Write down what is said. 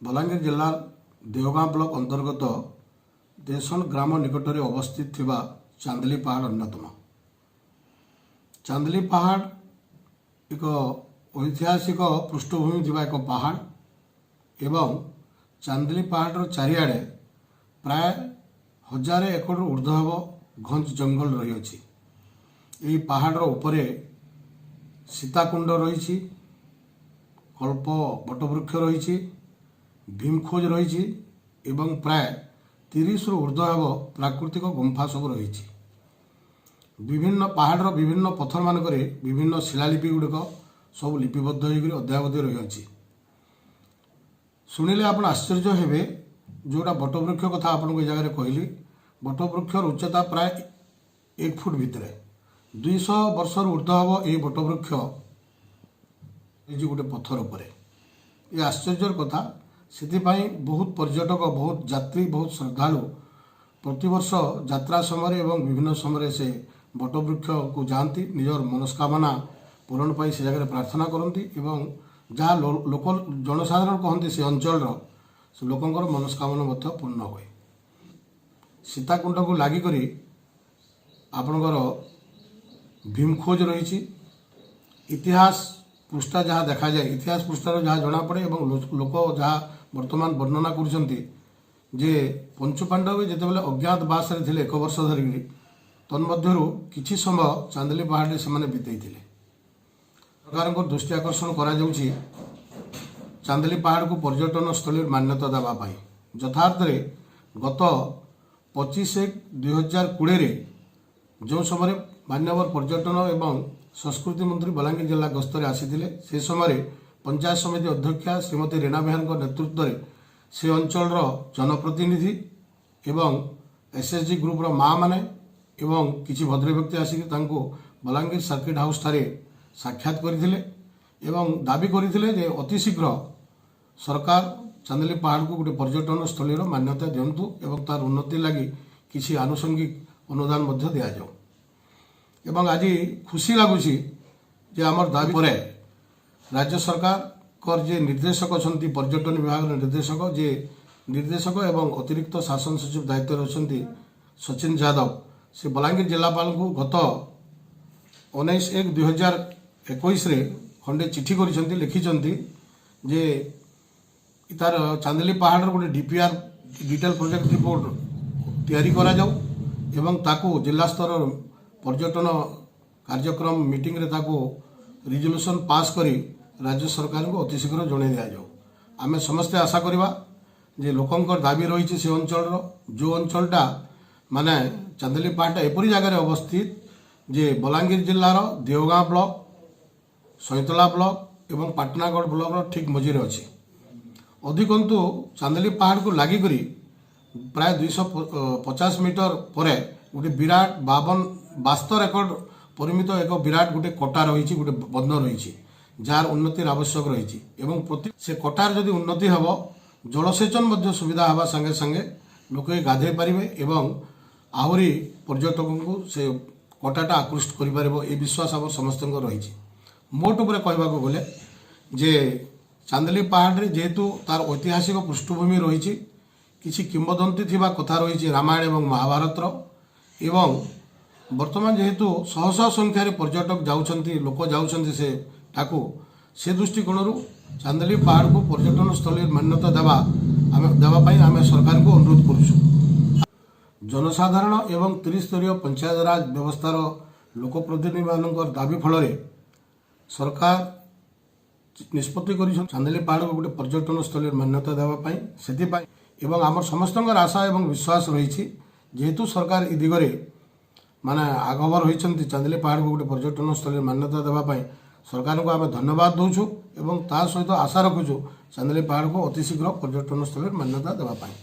ବଲାଙ୍ଗୀର ଜିଲ୍ଲା ଦେଓଗାଁ ବ୍ଲକ ଅନ୍ତର୍ଗତ ଦେଶନ ଗ୍ରାମ ନିକଟରେ ଅବସ୍ଥିତ ଥିବା ଚାନ୍ଦଲି ପାହାଡ଼ ଅନ୍ୟତମ। ଚାନ୍ଦଲି ପାହାଡ଼ ଏକ ଐତିହାସିକ ପୃଷ୍ଠଭୂମି ଥିବା ଏକ ପାହାଡ଼ ଏବଂ ଚାନ୍ଦଲି ପାହାଡ଼ର ଚାରିଆଡ଼େ ପ୍ରାୟ 1000 ଏକରରୁ ଉର୍ଦ୍ଧ୍ୱ ହେବ ଘଞ୍ଚ ଜଙ୍ଗଲ ରହିଅଛି। ଏହି ପାହାଡ଼ର ଉପରେ ସୀତାକୁଣ୍ଡ ରହିଛି, କଳ୍ପ ବଟବୃକ୍ଷ ରହିଛି, ଭୀମଖୋଜ ରହିଛି ଏବଂ ପ୍ରାୟ 30ରୁ ଉର୍ଦ୍ଧ୍ୱ ହେବ ପ୍ରାକୃତିକ ଗୁମ୍ଫା ସବୁ ରହିଛି। ବିଭିନ୍ନ ପାହାଡ଼ର ବିଭିନ୍ନ ପଥରମାନଙ୍କରେ ବିଭିନ୍ନ ଶିଳାଲିପି ଗୁଡ଼ିକ ସବୁ ଲିପିବଦ୍ଧ ହୋଇକରି ଅଦ୍ୟାବଧି ରହିଅଛି। ଶୁଣିଲେ ଆପଣ ଆଶ୍ଚର୍ଯ୍ୟ ହେବେ। ଯେଉଁଟା ବଟବୃକ୍ଷ କଥା ଆପଣଙ୍କୁ ଏ ଜାଗାରେ କହିଲି, ବଟବୃକ୍ଷର ଉଚ୍ଚତା ପ୍ରାୟ 1 ଫୁଟ ଭିତରେ। 200 ବର୍ଷରୁ ଉର୍ଦ୍ଧ୍ୱ ହେବ ଏହି ବଟବୃକ୍ଷ ଏଇ ଯେଉଁ ଗୋଟେ ପଥର ଉପରେ। ଏ ଆଶ୍ଚର୍ଯ୍ୟର କଥା। ସେଥିପାଇଁ ବହୁତ ପର୍ଯ୍ୟଟକ, ବହୁତ ଯାତ୍ରୀ, ବହୁତ ଶ୍ରଦ୍ଧାଳୁ ପ୍ରତିବର୍ଷ ଯାତ୍ରା ସମୟରେ ଏବଂ ବିଭିନ୍ନ ସମୟରେ ସେ ବଟବୃକ୍ଷକୁ ଯାଆନ୍ତି, ନିଜର ମନସ୍କାମନା ପୂରଣ ପାଇଁ ସେ ଜାଗାରେ ପ୍ରାର୍ଥନା କରନ୍ତି ଏବଂ ଯାହା ଲୋକ ଜନସାଧାରଣ କହନ୍ତି, ସେ ଅଞ୍ଚଳର ସେ ଲୋକଙ୍କର ମନସ୍କାମନା ମଧ୍ୟ ପୂର୍ଣ୍ଣ ହୁଏ। ସୀତାକୁଣ୍ଡକୁ ଲାଗିକରି ଆପଣଙ୍କର ଭୀମଖୋଜ ରହିଛି। ଇତିହାସ ପୃଷ୍ଠା ଯାହା ଦେଖାଯାଏ, ଇତିହାସ ପୃଷ୍ଠାରୁ ଯାହା ଜଣାପଡ଼େ ଏବଂ ଲୋକ ଯାହା ବର୍ତ୍ତମାନ ବର୍ଣ୍ଣନା କରୁଛନ୍ତି ଯେ ପଞ୍ଚୁପାଣ୍ଡବ ଯେତେବେଳେ ଅଜ୍ଞାତବାସରେ ଥିଲେ ଏକ ବର୍ଷ ଧରିକିରି, ତନ୍ମଧ୍ୟରୁ କିଛି ସମୟ ଚାନ୍ଦଲି ପାହାଡ଼ରେ ସେମାନେ ବିତେଇଥିଲେ। ସରକାରଙ୍କ ଦୃଷ୍ଟି ଆକର୍ଷଣ କରାଯାଉଛି ଚାନ୍ଦଲି ପାହାଡ଼କୁ ପର୍ଯ୍ୟଟନ ସ୍ଥଳୀର ମାନ୍ୟତା ଦେବା ପାଇଁ। ଯଥାର୍ଥରେ ଗତ 25/1/2020ରେ ଯେଉଁ ସମୟରେ ମାନ୍ୟବର ପର୍ଯ୍ୟଟନ ଏବଂ ସଂସ୍କୃତି ମନ୍ତ୍ରୀ ବଲାଙ୍ଗୀର ଜିଲ୍ଲା ଗସ୍ତରେ ଆସିଥିଲେ, ସେ ସମୟରେ ପଞ୍ଚାୟତ ସମିତି ଅଧ୍ୟକ୍ଷା ଶ୍ରୀମତୀ ରୀନା ବେହେରାଙ୍କ ନେତୃତ୍ୱରେ ସେ ଅଞ୍ଚଳର ଜନପ୍ରତିନିଧି ଏବଂ ଏସ୍ଏଚ୍ଜି ଗ୍ରୁପର ମା ମାନେ ଏବଂ କିଛି ଭଦ୍ରବ୍ୟକ୍ତି ଆସିକି ତାଙ୍କୁ ବଲାଙ୍ଗୀର ସର୍କିଟ ହାଉସ୍ ଠାରେ ସାକ୍ଷାତ କରିଥିଲେ ଏବଂ ଦାବି କରିଥିଲେ ଯେ ଅତି ଶୀଘ୍ର ସରକାର ଚାନ୍ଦଲି ପାହାଡ଼କୁ ଗୋଟେ ପର୍ଯ୍ୟଟନ ସ୍ଥଳୀର ମାନ୍ୟତା ଦିଅନ୍ତୁ ଏବଂ ତାର ଉନ୍ନତି ଲାଗି କିଛି ଆନୁଷଙ୍ଗିକ ଅନୁଦାନ ମଧ୍ୟ ଦିଆଯାଉ। ଏବଂ ଆଜି ଖୁସି ଲାଗୁଛି ଯେ ଆମର ଦାବି ପରେ ରାଜ୍ୟ ସରକାରଙ୍କର ଯେ ନିର୍ଦ୍ଦେଶକ ଅଛନ୍ତି, ପର୍ଯ୍ୟଟନ ବିଭାଗର ନିର୍ଦ୍ଦେଶକ, ଯେ ନିର୍ଦ୍ଦେଶକ ଏବଂ ଅତିରିକ୍ତ ଶାସନ ସଚିବ ଦାୟିତ୍ୱରେ ଅଛନ୍ତି ସଚିନ ଯାଦବ, ସେ ବଲାଙ୍ଗୀର ଜିଲ୍ଲାପାଳଙ୍କୁ ଗତ 19/1/2021ରେ ଖଣ୍ଡେ ଚିଠି କରିଛନ୍ତି, ଲେଖିଛନ୍ତି ଯେ ତାର ଚାନ୍ଦଲି ପାହାଡ଼ର ଗୋଟେ ଡିପିଆର୍, ଡିଟେଲ ପ୍ରୋଜେକ୍ଟ ରିପୋର୍ଟ ତିଆରି କରାଯାଉ ଏବଂ ତାକୁ ଜିଲ୍ଲା ସ୍ତର ପର୍ଯ୍ୟଟନ କାର୍ଯ୍ୟକ୍ରମ ମିଟିଂରେ ତାକୁ ରିଜଲ୍ୟୁସନ୍ ପାସ୍ କରି ରାଜ୍ୟ ସରକାରଙ୍କୁ ଅତି ଶୀଘ୍ର ଜଣାଇ ଦିଆଯାଉ। ଆମେ ସମସ୍ତେ ଆଶା କରିବା ଯେ ଲୋକଙ୍କର ଦାବି ରହିଛି ସେ ଅଞ୍ଚଳର, ଯେଉଁ ଅଞ୍ଚଳଟା ମାନେ ଚାନ୍ଦଲି ପାହାଡ଼ଟା ଏପରି ଜାଗାରେ ଅବସ୍ଥିତ ଯେ ବଲାଙ୍ଗୀର ଜିଲ୍ଲାର ଦେଓଗାଁ ବ୍ଲକ, ସଇଁତଲା ବ୍ଲକ ଏବଂ ପାଟନାଗଡ଼ ବ୍ଲକର ଠିକ୍ ମଝିରେ ଅଛି। ଅଧିକନ୍ତୁ ଚାନ୍ଦଲି ପାହାଡ଼କୁ ଲାଗିକରି ପ୍ରାୟ 250 ମିଟର ପରେ ଗୋଟେ ବିରାଟ 52 ଏକର ପରିମିତ ଏକ ବିରାଟ ଗୋଟେ କଟା ରହିଛି, ଗୋଟେ ବନ୍ଧ ରହିଛି, ଯାହାର ଉନ୍ନତିର ଆବଶ୍ୟକ ରହିଛି। ଏବଂ ପ୍ରତି ସେ କଟାର ଯଦି ଉନ୍ନତି ହେବ, ଜଳସେଚନ ମଧ୍ୟ ସୁବିଧା ହେବା ସାଙ୍ଗେ ସାଙ୍ଗେ ଲୋକେ ଗାଧୋଇ ପାରିବେ ଏବଂ ଆହୁରି ପର୍ଯ୍ୟଟକଙ୍କୁ ସେ କଟାଟା ଆକୃଷ୍ଟ କରିପାରିବ, ଏ ବିଶ୍ୱାସ ଆମର ସମସ୍ତଙ୍କର ରହିଛି। ମୋଟ ଉପରେ କହିବାକୁ ଗଲେ ଯେ ଚାନ୍ଦଲି ପାହାଡ଼ରେ ଯେହେତୁ ତାର ଐତିହାସିକ ପୃଷ୍ଠଭୂମି ରହିଛି, କିଛି କିମ୍ବଦନ୍ତୀ ଥିବା କଥା ରହିଛି ରାମାୟଣ ଏବଂ ମହାଭାରତର, ଏବଂ ବର୍ତ୍ତମାନ ଯେହେତୁ ଶହ ଶହ ସଂଖ୍ୟାରେ ପର୍ଯ୍ୟଟକ ଯାଉଛନ୍ତି, ଲୋକ ଯାଉଛନ୍ତି ସେଠାକୁ, ସେ ଦୃଷ୍ଟିକୋଣରୁ ଚାନ୍ଦଲି ପାହାଡ଼କୁ ପର୍ଯ୍ୟଟନ ସ୍ଥଳୀ ମାନ୍ୟତା ଦେବା ପାଇଁ ଆମେ ସରକାରଙ୍କୁ ଅନୁରୋଧ କରୁଛୁ। ଜନସାଧାରଣ ଏବଂ ତ୍ରିସ୍ତରୀୟ ପଞ୍ଚାୟତରାଜ ବ୍ୟବସ୍ଥାର ଲୋକପ୍ରତିନିଧିମାନଙ୍କର ଦାବି ଫଳରେ ସରକାର ନିଷ୍ପତ୍ତି କରିଛନ୍ତି ଚାନ୍ଦଲି ପାହାଡ଼କୁ ଗୋଟେ ପର୍ଯ୍ୟଟନ ସ୍ଥଳୀର ମାନ୍ୟତା ଦେବା ପାଇଁ। ସେଥିପାଇଁ ଏବଂ ଆମର ସମସ୍ତଙ୍କର ଆଶା ଏବଂ ବିଶ୍ୱାସ ରହିଛି, ଯେହେତୁ ସରକାର ଏ ଦିଗରେ ମାନେ ଆଗଭର ହୋଇଛନ୍ତି ଚାନ୍ଦଲି ପାହାଡ଼କୁ ଗୋଟେ ପର୍ଯ୍ୟଟନ ସ୍ଥଳୀର ମାନ୍ୟତା ଦେବା ପାଇଁ, ସରକାରଙ୍କୁ ଆମେ ଧନ୍ୟବାଦ ଦେଉଛୁ ଏବଂ ତା ସହିତ ଆଶା ରଖୁଛୁ ଚାନ୍ଦଲି ପାହାଡ଼କୁ ଅତି ଶୀଘ୍ର ପର୍ଯ୍ୟଟନ ସ୍ଥଳୀର ମାନ୍ୟତା ଦେବା ପାଇଁ।